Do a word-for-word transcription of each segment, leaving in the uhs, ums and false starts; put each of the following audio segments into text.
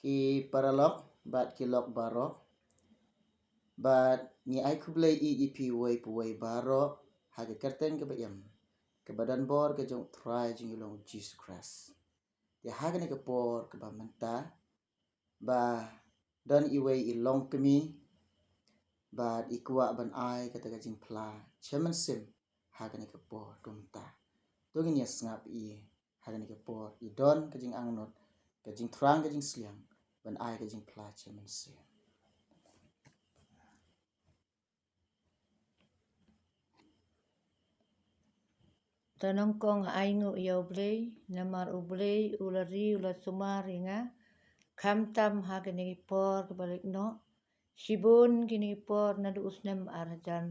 I paralok bad ki lok baroh, bad ngi ai khublei ïa phi uwei pa uwei baroh ha ka kyrteng kaba im, kaba don bor ka jong u Trai jong ngi u long u Jisu Khrist. Te ha kane ka por kaba mynta, ba don iwei i longkmie, bad i kwah ban ai kata ka jingphla sha mynsiem ha kane ka por kaba mynta. To ngin ïa sngap ïa ha kane ka por, i don ka jingangnud, ka jingthrang, ka jingsliang ban ai ka jingphla sha mynsiem. Te nyngkong nga ainguh ïa u Blei, namar u Blei u la ri, u la sumar ïa nga, khamtam ha kine ki por kiba leit noh, shibun kine ki por naduh u snem ar hajar,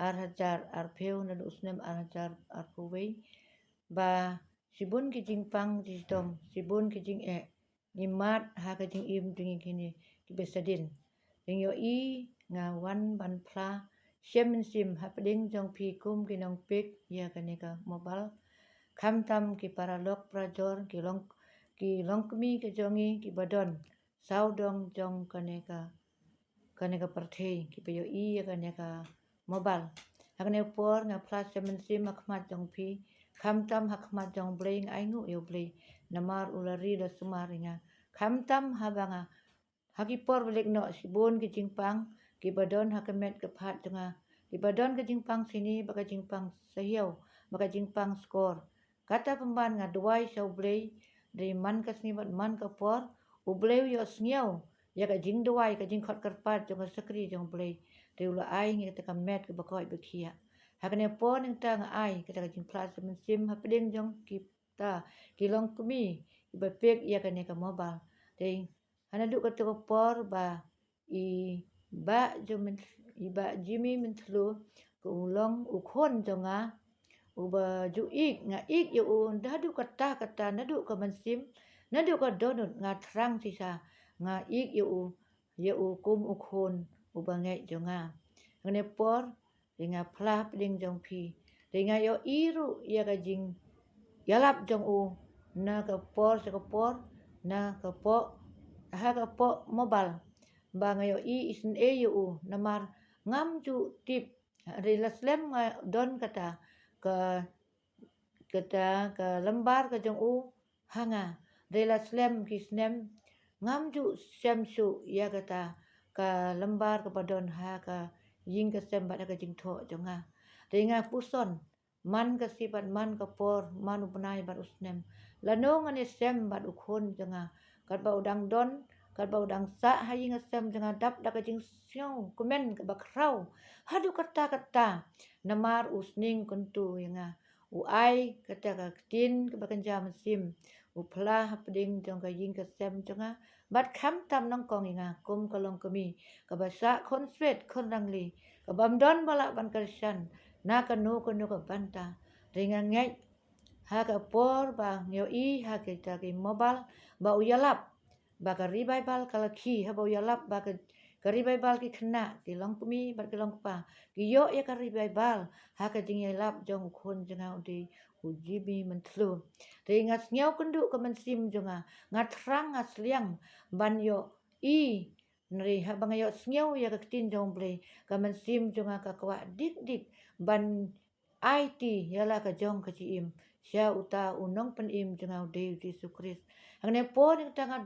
ar hajar arphew, naduh u snem ar hajar arphew wei, ba shibun ki jingpang jingshitom, shibun ki jingeh, ngi mad ha ka jingim jong ngi kine kiba shadien. Te nga ïohi nga wan ban phla sha mynsiem hapdeng jong phi kum ki nongpeit ïa kane ka mobile. Khamtam ki paralok parajor, ki long, ki longkmie ka jong ngi kiba don sawdong jong kane ka, kane ka pyrthei, kiba ïohi ïa kane ka mobile. Ha kane ka por nga phla sha mynsiem ha khmat jong phi, khamtam ha khmat jong u Blei, nga ainguh ïa u Blei, namar u la ri, u la sumar ïa nga. Khamtam haba nga, ha ki por ba leit noh, shibun ki jingpang kiba don ha ka met ka phad jong nga, kiba don ka jingpang shini, bad ka jingpang sahiaw, bad ka jingpang shkor. Kata pynban nga duwai sha u Blei, dei man ka sngi bad man ka por, u Blei u ïohsngew ïa ka jingduwai, ka jingkhot kyrpad jong ka shakri jong u Blei, dei u la ai ïa nga kata ka met kaba koit ba khiah. Ha kane ka por nangta nga ai kata ka jingphla sha mynsiem hapdeng jong kita ki longkmie kiba peit ïa kane ka mobile. Dei ha naduh kata ka por ba i Bah Jim-, i Bah Jimmy Mynthliew, ka u long u khun jong nga, uba ju ïeit, nga ïeit ïa u, naduh kata kata, naduh ka mynsiem, naduh ka dohnud, nga thrang shisha, nga ïeit ïa u, ïa u kum u khun uba ngeit jong nga. Ha kane ka por, dei nga phla hapdeng jong phi, dei nga ïohi ruh ïa ka jingïalap jong u na ka por sha ka por, na ka por, ha ka por mobile, ba nga ïohi isynei ïa u, namar ngam ju tip, hynrei la slem nga don kata ka, kata ka lymbar ka jong u ha nga, hynrei la slem ki snem ngam ju shem shuh ïa kata ka lymbar kaba don ha ka ïing ka sem bad ha ka jingthoh jong nga. Dei nga puson, man ka sngi bad man ka por, man u bnai bad u snem, lano ngan ïashem bad u khun jong nga, katba u dang don, katba u dang sah ha ïing ha sem jong nga, dap da ka jingsngew kmen kaba khraw haduh katta katta, namar u sneng kyntu ïa nga. U ai kata ka ktien kaba kynja mynsiem, u phla hapdeng jong ka ïing ka sem jong nga, bad khamtam nyngkong ïa nga kum ka longkmie kaba sah khun swet khun rangli, kabym don ba lah ban kyrshan na kano kano ka bynta. Dei nga ngeit ha ka por ba nga ïohi ha kita ki mobile ba u ïalap, ba ka revival ka la khie, haba u ïalap ba ka, ka revival, ki khynnah, ki longkmie bad ki longkpa ki ïoh ïa ka revival ha ka jingïalap jong u khun jong nga u dei u Jimmy Mynthliew. Dei nga sngew kynduh ka mynsiem jong nga, nga thrang, nga sliang ban ïohi. Hynrei haba nga ïohsngew ïa ka ktien jong u Blei, ka mynsiem jong nga ka kwah dik dik ban aiti ïa la ka jong ka jingim sha uta u nongpynim jong nga u dei u Jisu Khrist. Hangne por nangta nga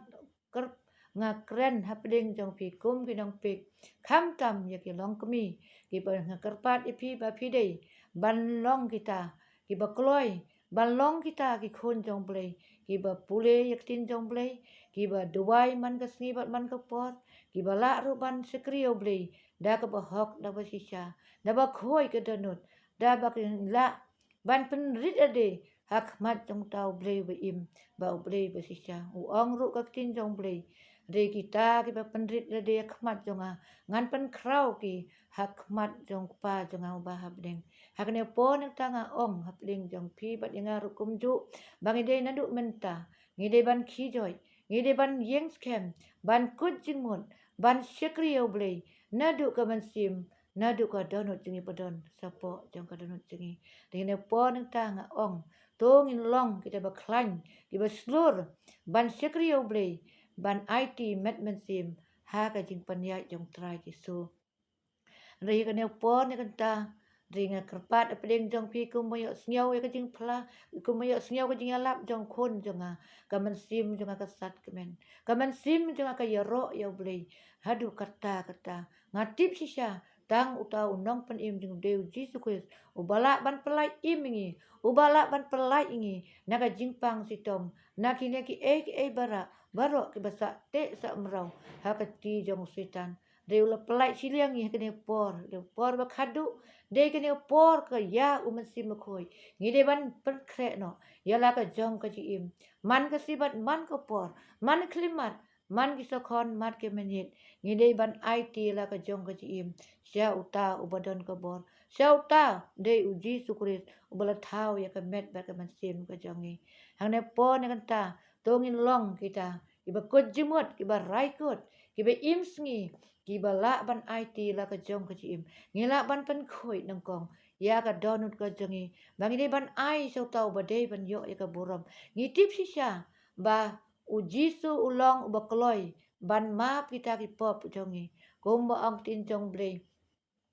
kyrp-, nga kren hapdeng jong phi kum ki nongpeit, khamtam ïa ki longkmie, kiba nga kyrpad ïa phi ba phi dei ban long kita kiba kloi, ban long kita ki khun jong u Blei, kiba pule ïa ka ktien jong u Blei, kiba duwai man ka sngi bad man ka por, kiba lah ruh ban shakri ïa u Blei da kaba hok da ba shisha, da ba khoi ka dohnud, da ba kin lah ban pynrit lade ha khmat jong uta u Blei ba im bad u Blei ba shisha. U ong ruh ka ktien jong u Blei, hynrei kita kiba pynrit lade ha khmat jong nga, ngan pynkhraw ki ha khmat jong u Kpa jong nga uba ha bneng. Hangne por nangta nga ong hapdeng jong phi bad ïa nga ruh kumjuh, ba ngi dei naduh mynta, ngi dei ban khie joit, ngi dei ban ïeng skhem, ban kut jingmut, ban shakri ïa u Blei naduh ka mynsiem, naduh ka dohnud jong ngi ba don shapoh jong ka dohnud jong ngi. Te hangne por nangta nga ong, to ngin long kita ba khlaiñ, kiba shlur ban shakri ïa u Blei ban aiti met mynsiem ha ka jingpynïaid jong Trai Jisu. Hynrei ha kane por ne kynta, hynrei nga kyrpad ha pdeng jong phi kumba ïohsngew ïa ka jingphla, kumba ïohsngew ka jingïalap jong khun jong nga, ka mynsiem jong nga ka sat kmen, ka mynsiem jong nga ka ïaroh ïa U Blei. Haduh katta katta nga tip shisha tang uta u nongpynim jong U Dei U Jisu Khrist uba lah ban pyllait im ïa ngi, uba lah ban pyllait ïa ngi na ka jingpang shitom, na kine kiei kiei baroh baroh kiba sah teh sah mraw ha ka kti jong u Soitan. Dei u la pyllait shiliang ïa kane por, dei por ba khadduh, dei kane por ka ïa u Mynsiem Bakhuid. Ngi dei ban pynkhreh noh ïa la ka jong ka jingim, man ka sibat, man ka por, man ka khyllipmat, man ki sokhon, man ki minit. Ngi dei ban aiti ïa la ka jong ka jingim sha uta uba don ka bor, sha uta dei U Jisu Khrist uba la thaw ïa ka met bad ka mynsiem ka jong ngi. Hangne por ne kynta, to ngin long kita kiba kut jingmut, kiba rai kut, kiba im sngi, kiba lah ban aiti la ka jong ka jingim. Ngi lah ban pynkhuid nyngkong ïa ka dohnud ka jong ngi ba ngi dei ban ai sha uta uba dei ban ïoh ïa ka burom. Ngi tip shisha ba U Jisu u long uba kloi ban map kita ki pop jong ngi. Kumba ong ktien jong U Blei,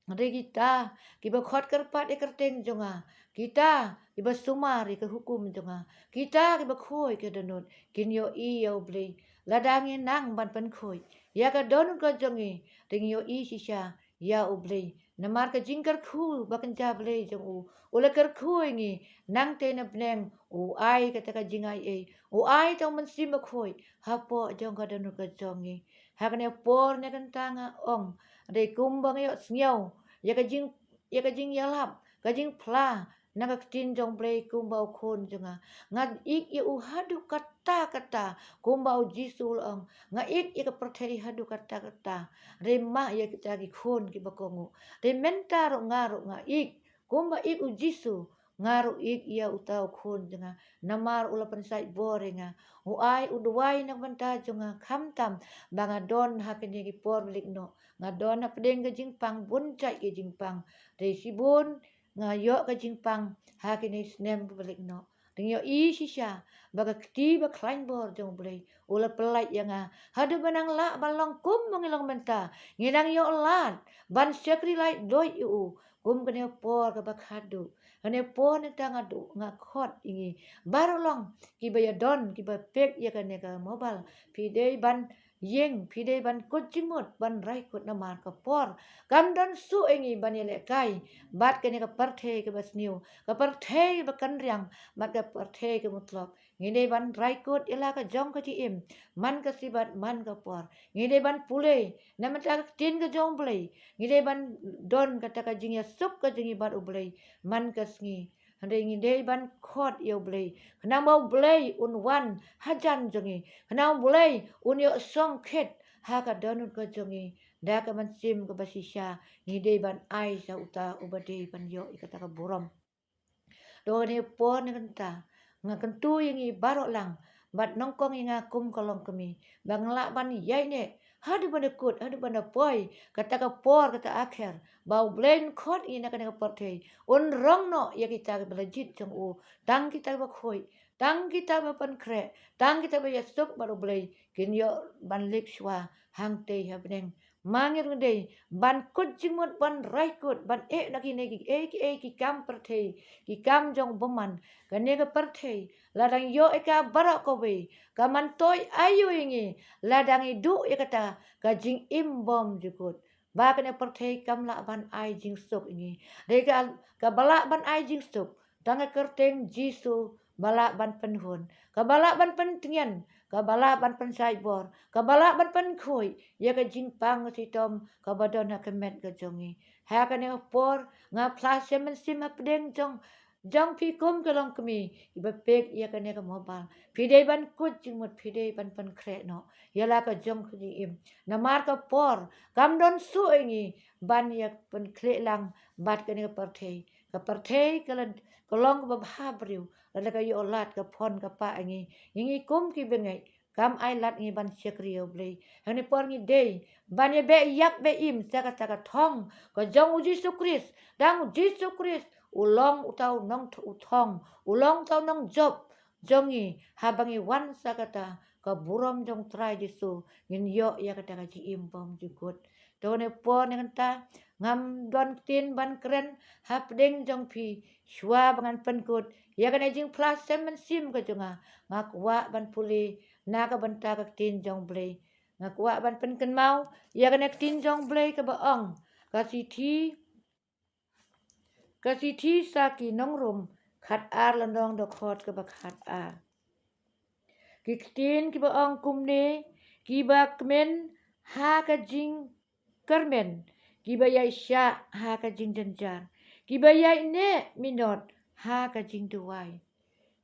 hynrei kita kiba khot kyrpad ïa ka kyrteng jong nga, kita kiba sumar ïa ka hukum jong nga, kita kiba khuid ïa ka dohnud, kin ïohi ïa U Blei. Lada ngi nang ban pynkhuid ïa ka dohnud ka jong ngi, te ngi ïohi shisha ïa U Blei. Namar ka jingkyrkhu ba kynja Blei jong u, u la kyrkhu ïa ngi nangtei na bneng, u ai kata ka jingai ei, u ai uta u Mynsiem Bakhuid hapoh jong ka dohnud ka jong ngi. Ha kane por ne kynta nga ong, dei kumba nga ïohsngew ïa ka jing, ïa ka jingïalap, ka jingphla na ka ktien jong U Blei kumba u khun jong nga, nga ïeit ïa u haduh katta katta kumba U Jisu u la ong. Nga ïeit ïa ka pyrthei haduh katta katta. Dei map ïa kita ki khun kiba kohnguh. Dei mynta ruh nga ruh nga ïeit kumba ïeit U Jisu. Nga ruh ïeit ïa uta u khun jong nga, namar u la pynshait bor ïa nga. U ai, u duwai na ka bynta jong nga, khamtam ba nga don ha kine ki por ba leit noh, nga don ha pdeng ka jingpang, bun jait ki jingpang. Dei shibun nga ïoh ka jingpang ha kine ki snem ba leit noh. Te ngi ïohi shisha ba ka kti ba khlaiñ bor jong U Blei u la pyllait ïa nga. Haduh ba nang lah ban long kum ma ngi long mynta, ngi nang ïoh lad ban shakri laitluid ïa u kum kane por kaba khadduh. Kane por ne kynta nga duh, nga khot ïa ngi baroh long kiba ïadon, kiba peit ïa kane ka mobile. Phi dei ban ïeng, phi dei ban kut jingmut, ban rai kut namar ka por kam don shuh ïa ngi ban ïalehkai bad kane ka pyrthei kaba sniew, ka pyrthei kaba kynriang bad ka pyrthei ka mutlop. Ngi dei ban rai kut ïa la ka jong ka jingim, man ka sibat man ka por. Ngi dei ban pule na bynta ka ktien ka jong U Blei. Ngi dei ban don kata ka jingïasuk ka jong ngi bad U Blei man ka sngi. Hynrei ngi dei ban khot ïa U Blei, khnang ba U Blei un wan hajan jong ngi, khnang U Blei un ïoh shongkit ha ka dohnud ka jong ngi. Da ka mynsiem kaba shisha ngi dei ban ai sha uta uba dei ban ïoh ïa kata ka burom. Te ha kane por ne kynta nga kyntu ïa ngi baroh lang bad nyngkong ïa nga kum ka longkmie ba ngi lah ban ïaineh haduh ban da kut, haduh ban da poi kata ka por, kata akher ba U Blei un khot ïa ngi na kane ka pyrthei, un rong noh ïa kita kiba la jied jong u. Tang kita kiba khuid, tang kita kiba pynkhreh, tang kita kiba ïasuk bad U Blei kin ïoh ban leit shuwa hangtei ha bneng. Ma ngi ruh ngi dei ban kut jingmut, ban rai kut, ban ïeh na kine kiei kiei ki kam pyrthei, ki kam jong u bymman. Kane ka pyrthei la dang ïoh ïa ka baroh kawei, ka myntoi aïu ïa ngi lada ngi duh ïa kata ka jingim bymjukut. Ba kane ka pyrthei kam lah ban ai jingsuk ïa ngi. Dei ka, kaba lah ban ai jingsuk tang ka kyrteng Jisu ba lah ban pynhun, kaba lah ban pyntngen, kaba lah ban pynshait bor, kaba lah ban pynkhuid ïa ka jingpang ka shitom kaba don ha ka met ka jong ngi. Ha kane ka por nga phla sha mynsiem ha pdeng jong, jong phi kum ka longkmie kiba peit ïa kane ka mobile. Phi dei ban kut jingmut, phi dei ban pynkhreh noh ïa la ka jong ka jingim, namar ka por kam don shuh ïa ngi ban ïa pynkhlieh lang bad kane ka pyrthei. Ka pyrthei ka la, ka long kaba bha briew lada ka ïoh lad, ka phon ka pah ïa ngi. Ïa ngi kum ki bangeit kam ai lad ïa ngi ban shakri ïa U Blei. Hangne por ngi dei ban ïa beh ïap beh im sha kata ka thong ka jong U Jisu Khrist. Tang U Jisu Khrist u long uta u nong, u thong, u long uta u nongjop jong ngi haba ngi wan sha kata ka ka burom jong Trai Jisu, ngin ïoh ïa kata ka jingim bymjukut. To ne por ne kynta, ngam don ktien ban kren hapdeng jong phi, shuwa ba ngan pynkut ïa kane jingphla sem mynsiem ka jong nga, nga kwah ban pule na ka bynta ka ktien jong Blei. Nga kwah ban pynkynmaw ïa kane ka ktien jong Blei kaba ong, ka shithi, ka shithi sha ki nong Rom, khat ar lynnong dkhot kaba khat ar. Ki ktien kiba ong kumne, kiba kmen ha ka jingkyrmen, kiba ïaishah ha ka jingjynjar, kiba ïaineh minot ha ka jingduwai.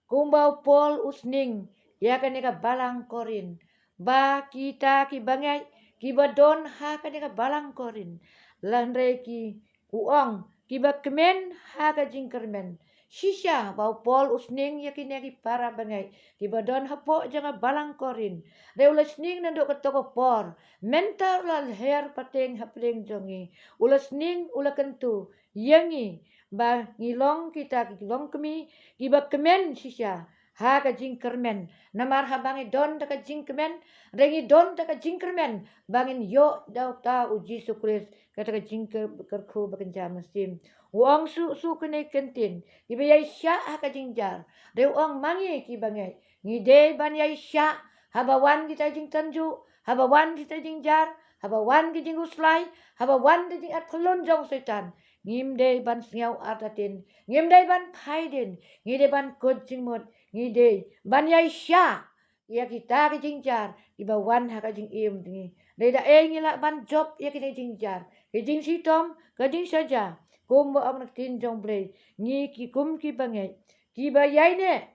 Kumba u Paul u sneng ïa kane ka balang Korinth, ba kita ki bangeit kiba don ha kane ka balang Korinth, lane ki u ong, kiba kmen ha ka jingkyrmen. Shisha ba u Paul u sneng ïa kine ki para bangeit kiba don hapoh jong ka balang Korinth. Hynrei u la sneng naduh kato ka por, mynta u la lyer pateng hapdeng jong ngi. U la sneng, u la kyntu ïa ngi ba ngi long kita ki longkmie kiba kmen shisha ha ka jingkyrmen. Namar haba ngi don da ka jingkmen, hynrei ngi don da ka jingkyrmen ba ngin ïoh da uta u Jisu Khrist, kata ka jingkyrkhu ba kynja mynsiem. U ong shuh shuh kine ki ktien, kiba ïaishah ha ka jingjar. Hynrei u ong ma ngi ki bangeit, ngi dei ban ïaishah haba wan kita ki jingtynjuh, haba wan kita ki jingjar, haba wan ki jingkhuslai, haba wan ki jingartatien jong Soitan. Ngim dei ban sngew artatien, ngim dei ban phai dien, ngi dei ban kut jingmut, ngi dei ban ïaishah ïa kita ki jingjar kiba wan ha ka jingim jong ngi. Dei da ei ngi lah ban jop ïa kine ki jingjar, ki jingshitom, ka jingshaja, kumba ong ka ktien jong Blei, ngi ki kum ki bangeit kiba ïaineh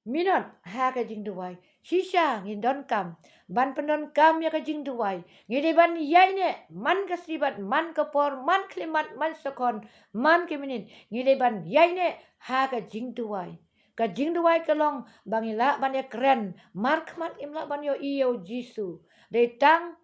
minot ha ka jingduwai. Shisha ngin donkam ban pyndonkam ïa ka jingduwai. Ngi dei ban ïaineh man ka sngi bad man ka por, man khyllipmat, man second, man ka minit. Ngi dei ban ïaineh ha ka jingduwai. Ka jingduwai ka long ba ngi lah ban ïakren markhmat, ngim lah ban ïohi ïa u Jisu. Dei tang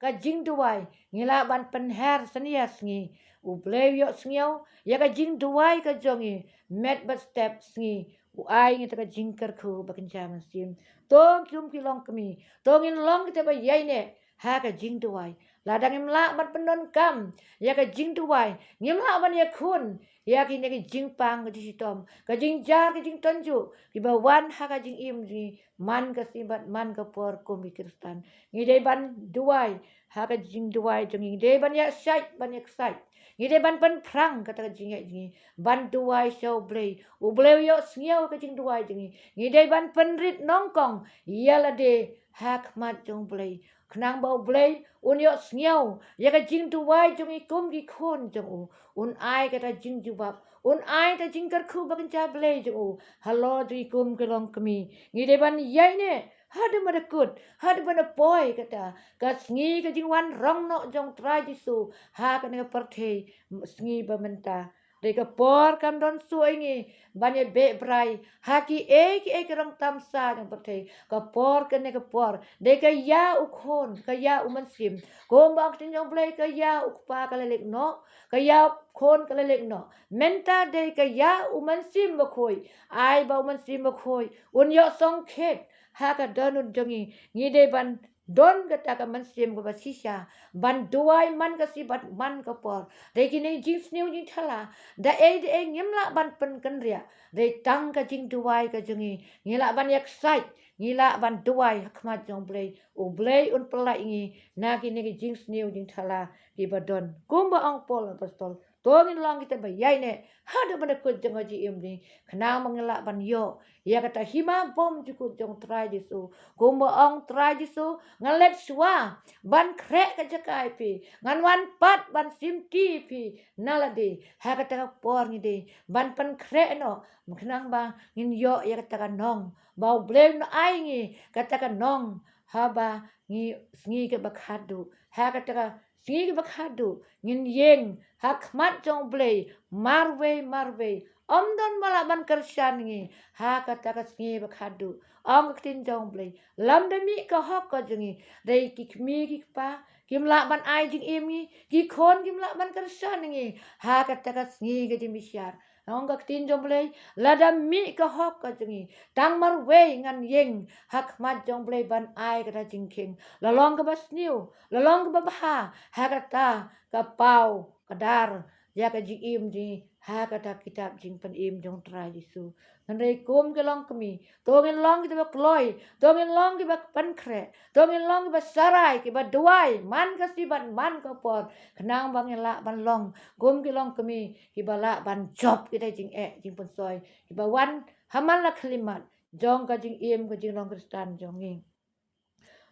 ka jingduwai ngi lah ban pynher synñia sngi. U Blei u ïohsngew ïa ka jingduwai ka jong ngi, met bad step sngi u ai ngi ta ka jingkyrkhu ba kynja mynsiem. To ngi kum ki longkmie, to ngin long kita ba ïaineh ha ka jingduwai. Lada ngim lah ban pyndonkam ïa ka jingduwai, ngim lah ban ïakhun ïa kine ki jingpang, ka jingshitom, ka jingjar, ka jingtynjuh kiba wan ha ka jingim jong ngi man ka sngi bad man ka por kum ki Khristan. Ngi dei ban duwai ha ka jingduwai jong ngi, ngi dei ban ïasyllok, ban ïaksaid, ngi dei ban pynphrang kata ka jingïaid jong ngi ban duwai sha u Blei. U Blei u ïohsngew ka jingduwai jong ngi. Ngi dei ban pynrit nyngkong ïa lade ha khmat jong u Blei, khnang ba u Blei un ïohsngew ïa ka jingduwai jong ngi kum ki khun jong u. Un ai kata jingjubab, un ai kata jingkyrkhu ba kynja Blei jong u halor jong ngi kum ki longkmie. Ngi dei ban ïaineh haduh ba da kut, haduh ba da poi kata ka sngi ka jingwan rong noh jong u Trai Jisu ha kane ka pyrthei, sngi ba mynta. Dei ka por kam don shuh ïa ngi ban ïa beh brai ha kiei kiei ki rong tamsa jong pyrthei. Ka por kane ka por dei ka ïa u khun, ka ïa u mynsiem. Kumba ong ka ktien jong u Blei, ka ïa u kpa ka la leit noh, ka ïa u khun ka la leit noh. Mynta dei ka ïa u mynsiem bakhuid. Ai ba u mynsiem bakhuid un ïoh sngewkhet ha ka dohnud jong ngi. Ngi dei ban don kata ka mynsiem kaba shisha ban duwai man ka sngi bad man ka por. Dei kine ki jingsniew jingthala, da ei da ei ngim lah ban pynkynriah. Dei tang ka jingduwai ka jong ngi, ngi lah ban ïaksaid, ngi lah ban duwai ha khmat jong u Blei. U Blei un pyllait ngi na kine ki jingsniew jingthala kiba don. Kumba ong u Paul Apostol, to ngin long kita ba ïaineh haduh ba da kut jong ka jingim jong ngi, khnang ba ngin lah ban ïoh ïa kata ka hima bymjukut jong u Trai Jisu. Kumba ong u Trai Jisu, ngan leit shuwa ban khreh ka jaka ïa phi, ngan wan pat ban shimti ïa phi na lade. Ha kata ka por ngi dei ban pynkhreh noh, khnang ba ngin ïoh ïa kata ka nong ba u Blei un ai ngi, kata ka nong haba ngi, sngi kaba khatduh. Ha kata ka sngi kaba khatduh ngin ïeng ha khmat jong u Blei marwei marwei. Ym don ba lah ban kyrshan ïa ngi ha kata ka sngi ba khatduh. Ong ka ktien jong u Blei, lymda mih ka hok ka jong ngi, dei ki kmie ki kpa kim lah ban ai jingim ïa ngi, ki khun kim lah ban kyrshan ïa ngi ha kata ka sngi ka jingbishar. Ong ka ktien jong U Blei, lada mih ka hok ka jong ngi, tang marwei ngan ïeng ha khmat jong U Blei ban ai kata jingkheiñ. La long kaba sniew, la long kaba bha, ha kata ka paw ka dar ïa ka jingim jong ngi ha kata kitab jingpynim jong U Trai Jisu. Hynrei kum ki longkmie, to ngin long kita ba kloi, to ngin long kiba pynkhreh, to ngin long kiba sharai, kiba duwai man ka sngi bad man ka por, khnang ba ngin lah ban long kum ki longkmie kiba lah ban jop kita jingeh jingpynsoi kiba wan ha man la khyllipmat jong ka jingim ka jinglong Khristan jong ngi.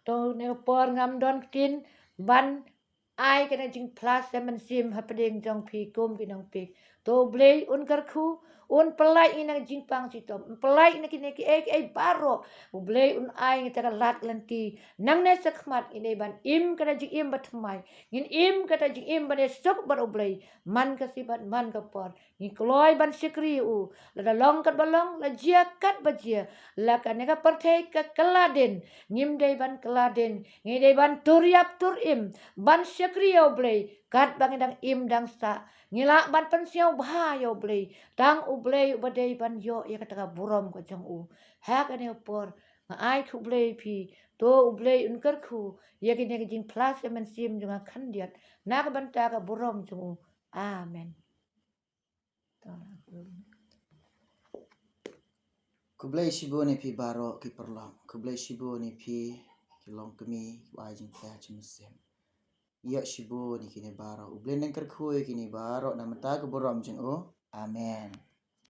To ne por ngam don ktien ban ai kane jingphla sha mynsiem hapdeng jong phi kum ki nongpeit. To U Blei un kyrkhu, un pynlait ïa kine ki jingpang shitom, un pynlait ïa kine kiei kiei baroh. U Blei un ai ïa kita ka lad lynti. Nangne shakhmat ngin dei ban im kata jingim bathymmai, ngin im kata jingim ban ïasuk bad U Blei man ka sngi bad man ka por. Ngi kloi ban shakri ïa u, lada long katba long, la jia katba jia, la kane ka pyrthei ka kylla dien, ngim dei ban kylla dien, ngi dei ban tur ïap tur im ban shakri ïa U Blei katba ngi dang im dang sah. Ngi lah ban pynsngew bha ïa U Blei, tang U Blei uba dei ban ïoh ïa kata ka burom ka jong u. Ha kane ka por nga ai khublei ïa phi. To U Blei un kyrkhu ïa kine ki jingphla sha mynsiem jong nga khyndiat na ka bynta ka burom jong u. Amen. Khublei shibun ïa phi baroh ki paralok. Khublei shibun ïa phi ki longkmie, ki ai jingthoh jingmynsiem. Ïa shibun ïa kine baroh. U Blei un kyrkhu ïa kine baroh na ka bynta ka burom jong u. Amen.